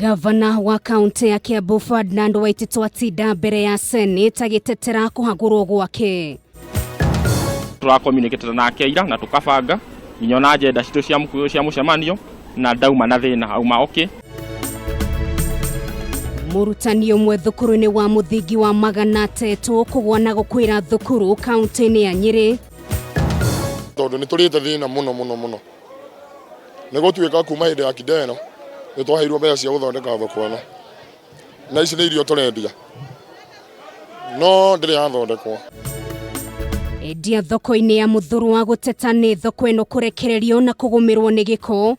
Gavana wa kaunti ya Kiambu Ferdinand Waititu atinda mbere ya Senate agĩtetera kũhagũrwo gwake. Tũracommunicate nake ira na tũkabanga nginya ona agenda citũ cia cia mũcemanio na ndauma na thĩna auma okay. Mũrutani ũmwe thukuru-inĩ wa mũthingi wa Magana Tetũ kũgwa na gũkuĩra thukuru kaunti-inĩ ya Nyĩrĩ. Tondũ nĩ tũrĩte thĩna mũno mũno mũno nĩ gũtuĩka kuma hĩndĩ ya Kidero nĩ twaheirwo mbeca cia gũthondeka thoko ĩno na ici nĩ irio tũrendia no ndĩrĩ yathondekwo. Endia thoko-inĩ ya Muthurwa gũteta nĩ thoko ĩno kũrekererio na kũgũmĩrwo nĩ gĩko.